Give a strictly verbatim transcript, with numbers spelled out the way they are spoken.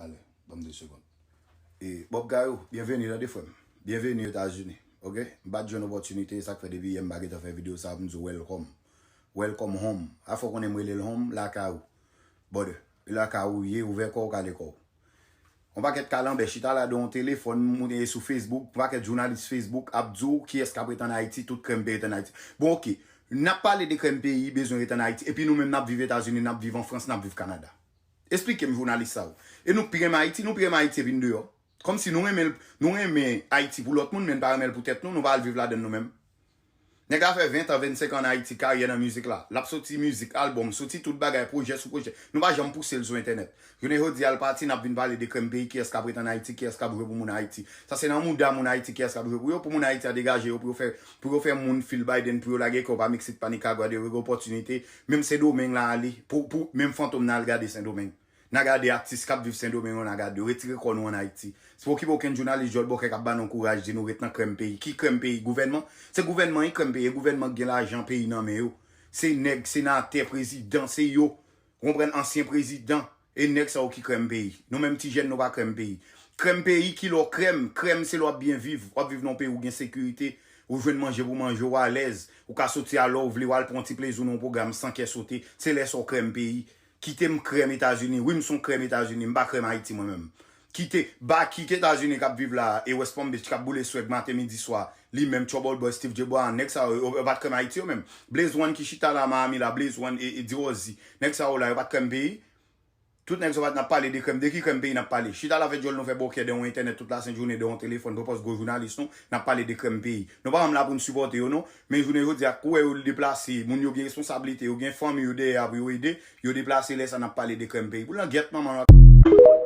Talè, ban m de segonn. E, Bob Gayou, byenveni tande frè m. Byenveni Etazini. Oke? M pa t jwenn opòtinite, e sa k fè depi yè m pa gentan fè videyo sa a pou m di w welcome. Welcome home. A fò w konnen m rele l home, lakay ou. Brother, lakay ou ye, ouvè kò w, kale kò w. Yon pakèt kalanbè chita la de yon telefòn, moun ye sou Facebook, yon pakèt jounalis Facebook ap di w kiyès k ap ret ann Ayiti, tout krèm peyi ret ann Ayiti. Bon, oke, n ap pale de krèm peyi bezwen ret ann Ayiti, epi nou menm n ap viv Etazini, n ap viv an Frans, n ap viv Kanada. Esplike m jounalis sa yo. E nou pi renmen Ayiti, nou pi renmen Ayiti epi n deyò. Kòmsi nou renmen, nou renmen Ayiti pou lòt moun, men n pa renmen l pou tèt nou, nou pa al viv ladan l nou menm. Nèg la fè ven tan, vennsenk an ann Ayiti, karyè nan mizik la. L ap soti mizik, albòm, soti tout bagay, pwojè sou pwojè. Nou pa janm pouse l sou entènèt. Jounen jodi a, l pati, n ap vin pale de krèm peyi, kiyès k ap ret ann Ayiti, kiyès k ap jwe pou moun Ayiti. Sa se nan mouda moun Ayiti, kiyès k ap jwe pou yo, pou moun Ayiti a degaje yo, pou yo fè, pou yo fè moun feel Biden, pou yo lage kò pa Meksik, pa Nikagwa, de rege opòtinite. Menm Sendomeng la ale, pou, pou, menm Fantom nan al gade Sendomeng. N a gade atis k ap viv Sendomeng yo, n a gade yo. Retire kò nou ann Ayiti. Se pa okipe okenn jounalis djòl bòkè k ap ba nou kouraj, di nou ret nan krèm peyi. Ki krèm peyi? Gouvènman? Se gouvènman ki krèm peyi. E gouvènman k gen lajan peyi nan men yo. Se nèg, senatè, prezidan, se yo. Ou konprann? Ansyen prezidan. E nèg sa yo ki krèm peyi. Nou menm ti jèn, nou pa krèm peyi. Krèm peyi, ki lè w krèm? Krèm se lè w ap byen viv. W ap viv nan yon peyi ou gen sekirite. Ou jwenn manje pou manje, ou alèz. Ou ka soti a lè w vle, w al pran yon ti plezi w nan yon pwogram san kè sote. Se lè sa w krèm peyi. Kite m krèm Etazini. Wi, m se yon krèm Etazini. M pa krèm Ayiti, mwen menm. Kite, ba, kite Etazini k ap viv la a, e West Palm Beach k ap boule swag maten, midi, swa. Li menm, Trouble Boy, Steve J. Bois, nèg sa yo, yo, yo pa t krèm Ayiti, yo menm. Blaze One ki chita la, Miami la, Blaze One e, e D-Rosie. Nèg sa yo la, yo pa t krèm peyi. Tout nèg sa yo pa t, n ap pale de krèm. De ki krèm peyi n ap pale? Chita la fè djòl nou fè bòkè de yon entènèt tout lasent jounen, de yon telefòn, pou pòs gwo jounalis nou, n ap pale de krèm peyi. Nou pa janm la pou n sipòte yo, non. Men jounen jodi a, kou wè yo deplase, moun yo gen responsablite, yo gen fanmi yo dèyè a pou yo ede, yo deplase, lè sa n ap pale de krèm peyi. Pou langyèt manman nou ap